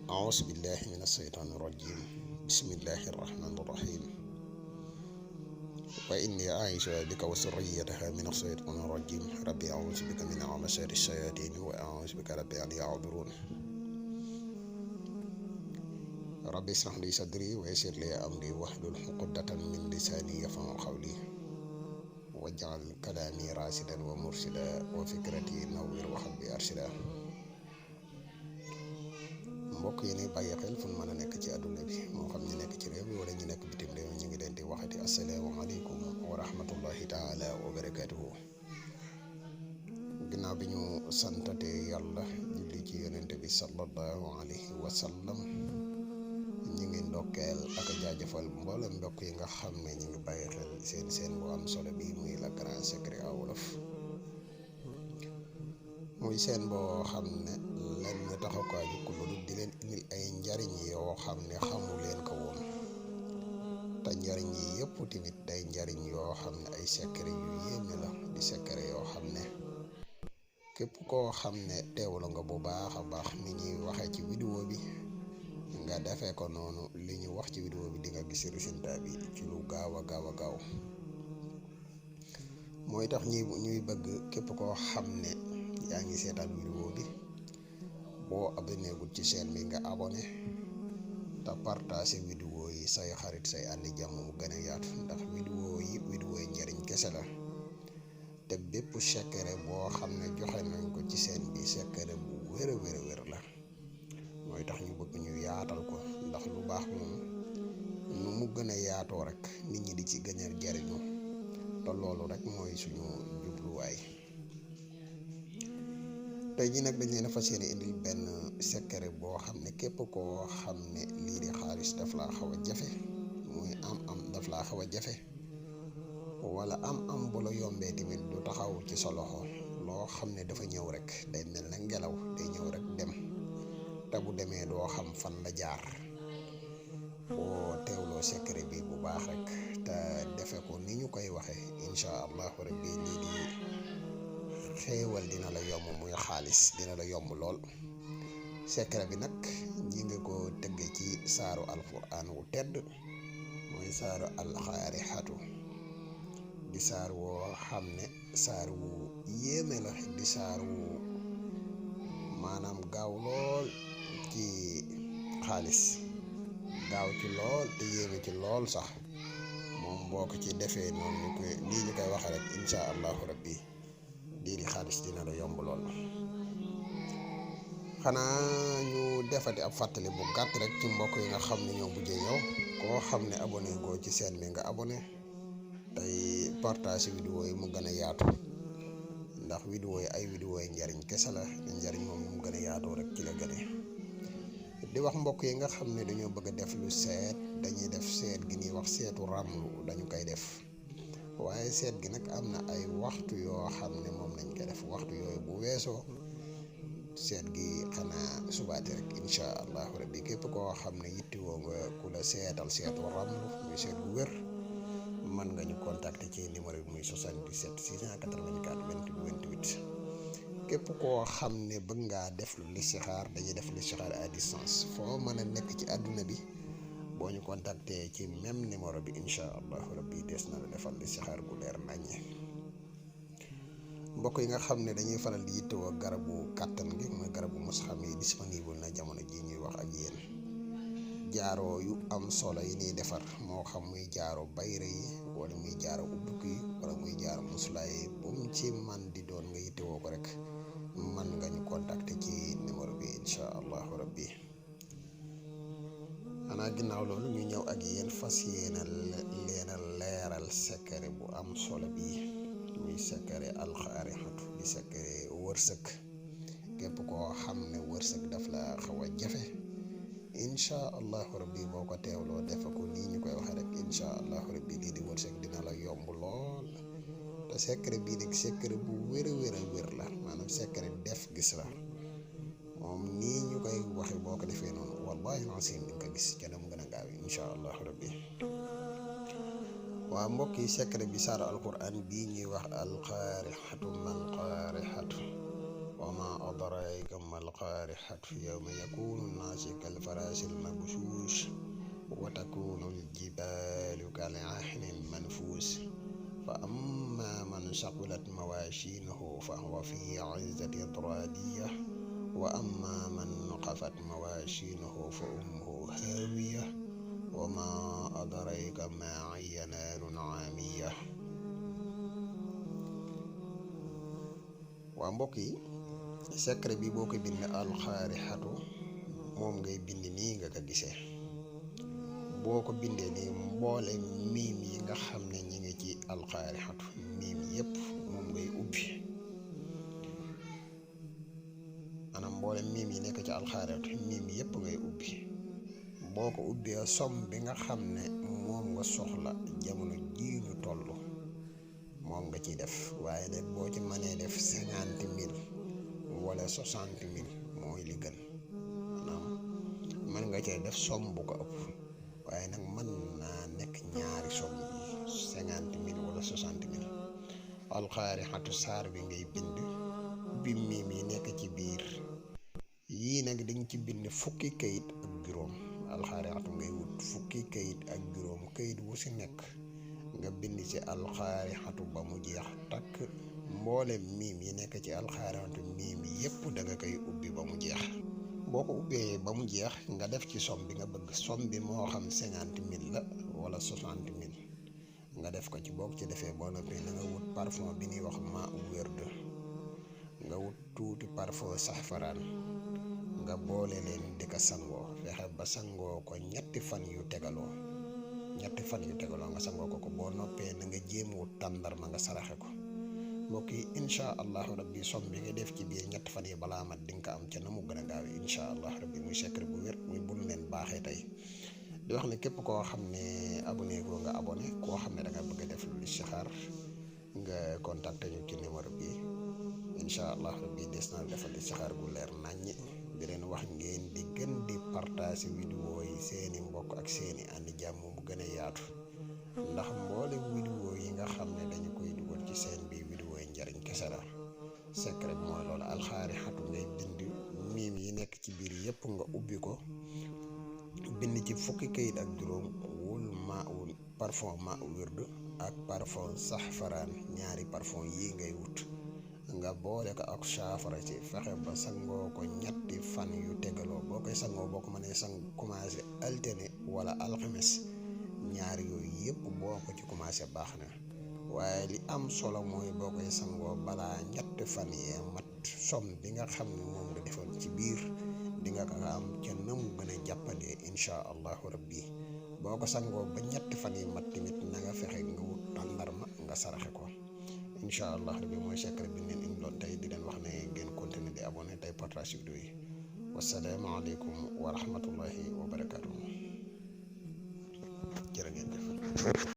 أعوذ بالله من الشيطان الرجيم بسم الله الرحمن الرحيم وإني أعيذها بك وذريتها من الشيطان الرجيم ربي أعوذ بك من همزات الشياطين وأعوذ بك ربي أن يحضرون ربي اشرح لي صدري ويسر لي أمري واحلل عقدة من لساني يفقهوا قولي واجعل كلامي راشدا ومرشدا وفكرتي نوّر وقلبي أرشدا. mbokk yi ni bàyyi xel fu mën a nekk ci àdduna bi moo xam ñu nekk ci réew mi wala ñu nekk bitim réew ñu ngi leen di waxati asalaamaaleykum wa rahmatullahi taala wa barakatuhu. ginnaaw bi ñu santate yàlla julli ci yonente bi sallallahu alayhi wa sallam ñu ngi ndokkeel ak jaajëfal mboolem mbokk yi nga xam ne ñu ngi bàyyi xel seen bu am solo bi muy la Grand Secret à Wolof, muy seen boo xam ne lenn taxawaay ju lu di leen indil ay njariñ yoo xam ne xamu leen ko woon, te njariñ yi yëpp tamit day njariñ yoo xam ne ay secret yu yéeme la, di secret yoo xam ne képp koo xam ne teewlu nga bu baax a baax ni ñuy waxee ci vidéo bi nga defee ko noonu li ñu wax ci vidéo bi di nga gis résultat bi ci lu gaaw a gaaw. mooy tax ñuy bëgg képp koo xam ne yaa ngi seetaan vidéo bi boo abonné gul ci chaîne bi nga abonné te partagé vidéo yi say xarit say àndi jàmm mu gën a yaatu, ndax vidéo yi njariñ kese la. te bépp secret boo xam ne joxe nañ ko ci chaîne bi secret bu wér la. mooy tax ñu bëgg ñu yaatal ko, ndax lu baax moom nu mu gën a yaatoo rek nit ñi di ci gën a jariñu, te loolu rek mooy suñu jubluwaay. tey jii nag dañ leen a fas yéene indil benn secret boo xam ne képp koo xam ne lii di xaalis daf laa xaw a jafe, muy am daf laa xaw a jafe, wala am bu la yombee tamit du taxaw ci sa loxo, loo xam ne dafa ñëw rek day mel na ngelaw, day ñëw rek dem, te bu demee doo xam fan la jaar. boo teewloo secret bi bu baax rek te defe ko ni ñu koy waxee incha allahu rabbi lii di xéewal dina la yomb, muy xaalis dina la yomb lool. secret bi nag ñi nga ko tëggee ci saaru alquran wu tedd, mooy saaru alxaarixatu, di saar woo xam ne saar wu yéeme la, di saar wu maanaam gaaw lool ci xaalis, gaaw ci lool te yéeme ci lool sax. moom boo ko ci defee noonu lii ñu koy waxe rek incha allahu rabbi lii di xaalis dina la yomb lool. xanaa ñu defati ab fàttali bu gàtt rek ci mbokk yi nga xam ne ñoo bujjee ñëw, koo xam ne abonné goo ci chaîne bi nga abonné tey partage vidéo yi mu gën a yaatu, ndax vidéo yi ay vidéo yi njariñ kese la, njariñ moom mu gën a yaatoo rek ci la gënee. di wax mbokk yi nga xam ne dañoo bëgg a def lu seet, dañuy def seet gi ñuy wax seetu ramlu, dañu koy def, waaye seet gi nag am na ay waxtu yoo xam ne moom lañ koy def. waxtu yooyu bu weesoo seet gi xanaa subaati rek incha allahu rabbi. képp koo xam ne yittewoo nga ku la seetal seetu ramlu muy seet gu wér, mën nga ñu contacter ci numéro bi muy 77 684 28 28. képp koo xam ne bëgg ngaa def lu listixaar, dañuy def listixaar à distance, foo mën a nekk ci àdduna bi boo ñu contacter ci même numéro bi incha allahu rabbi des na la defal listixaar gu leer naññe. mbokk yi nga xam ne dañuy faral di yittewoo garabu kàttan gi, mooy garabu mos xam yi disponible na jamono ji ñuy wax ak yéen. jaaro yu am solo yi ñuy defar, moo xam muy jaaro bayre yi wala muy jaaro ubbuk yi wala muy jaaro muslaay yi, bu mu ci man di doon nga yittewoo ko rek man nga ñu contacter ci numéro bi incha allahu rabbi. xanaa ginnaaw loolu ñu ñëw ak yéen fas yéena leena leeral secret bu am solo bii, muy secret alxaarixatu, di secret wërsëg. képp koo xam ne wërsëg daf la xaw a jafe, incha allahu rabbi boo ko teewloo defe ko nii ñu koy waxee rek incha allahu rabbi lii di wërsëg dina la yomb lool. te secret bii nag secret bu wér la, maanaam secret def gis la. moom nii ñu koy waxe boo ko defee noonu wallahi lancim di nga ko gis ca dem gën a gaaw incha allahu rabbi. waa mbokk yi, secret bi saaru alquran bii ñuy wax alxaarixatu mal xaarixatu أدراك ما القارحة يوم يكون الناس كالفراش المبثوث وتكون الجبال كالعهن المنفوش فأما من ثقلت موازينه فهو في عزة راضية وأما من خفت موازينه فأمه هاوية وما أدراك ما هي نار عامية. waa mbokk yi secret bi boo ko bind alxaarixatu moom ngay bind nii nga ko gisee boo ko bindee nii mboole miim yi nga xam ne ñi ngi ci alxaarixatu miim yépp moom ngay ubbi maanaam mboole miim yi nekk ci alxaarixatu miim yépp ngay ubbi boo ko ubbee som bi nga xam ne moom nga soxla jamono jii ñu toll moom nga ciy def waaye nag boo ci mënee def 50,000 wala 60,000 mooy li gën maanaam mën nga cee def som bu ko ëpp waaye nag mën naa nekk ñaari som yi 50,000 wala 60,000 alxaarixatu saar bi ngay bind bi miim yi nekk ci biir yii nag dañ ci bind fukki kayit ak juróom alxaarixatu ngay wut fukki kayit ak juróom kayit wu si nekk nga bind ci alxaarixatu ba mu jeex takk mboole miim yi nekk ci alxaarixatu miim yépp da nga koy ubbi ba mu jeex boo ko ubbee ba mu jeex nga def ci som bi nga bëgg som bi moo xam 50,000 la wala 60,000 nga def ko ci boo ci defee boo noppee na nga wut parfum bi ñuy wax maa u wérd nga wut tuuti parfum saxfaraan nga boole leen di ko sangoo fexe ba sangoo ko ñetti fan yu tegaloo nga sangoo ko boo noppee na nga jéem wut tàndarma nga saraxe ko mbokk yi incha allahu rabbi som bi nga def ci biir ñetti fan yi balaa mat di nga ko am ca na mu gën a gaaw incha allahu rabbi muy secret bu wér muy bul leen baaxee tey di wax ne képp koo xam ne abonné ko nga abonné koo xam ne da nga bëgg a def lu listixaar nga contacté ñu ci numéro bi incha allahu rabbi des na defal listixaar gu leer naññi di leen wax ngeen di gën di partager vidéo yi seeni mbokk ak seeni ànd jàmm mu gën a yaatu ndax mboole vidéo yi nga xam ne dañu koy dugal ci seen bi vidéo yi njariñ kese la secret bi mooy loolu alxaarixatu ngay bind miim yi nekk ci biir yépp nga ubbi ko bind ci fukki kayit ak juróom wul parfum maa wird ak parfum saxfaraan ñaari parfum yi ngay wut nga boole ko ak saafara ci fexe ba sangoo ko ñetti fan yu tegaloo boo koy sangoo boo ko mënee sang commencé altine wala alxames ñaar yooyu yëpp boo ko ci commencé baax na waaye li am solo mooy boo koy sangoo balaa ñetti fan yee mat som bi nga xam ne moom nga defoon ci biir di nga ko am ca na mu gën a jàppandee incha allahu rabbi boo ko sangoo ba ñetti fan yi mat tamit na nga fexe nga wut tàndarma nga saraxe ko incha allah rabbi mooy secret bi leen indiloon tey di leen wax ne ngeen continuer di abonné tey partage vidéo yi wasalaamaaleykum wa rahmatullahi wa barakatuh jërë ngeen jëf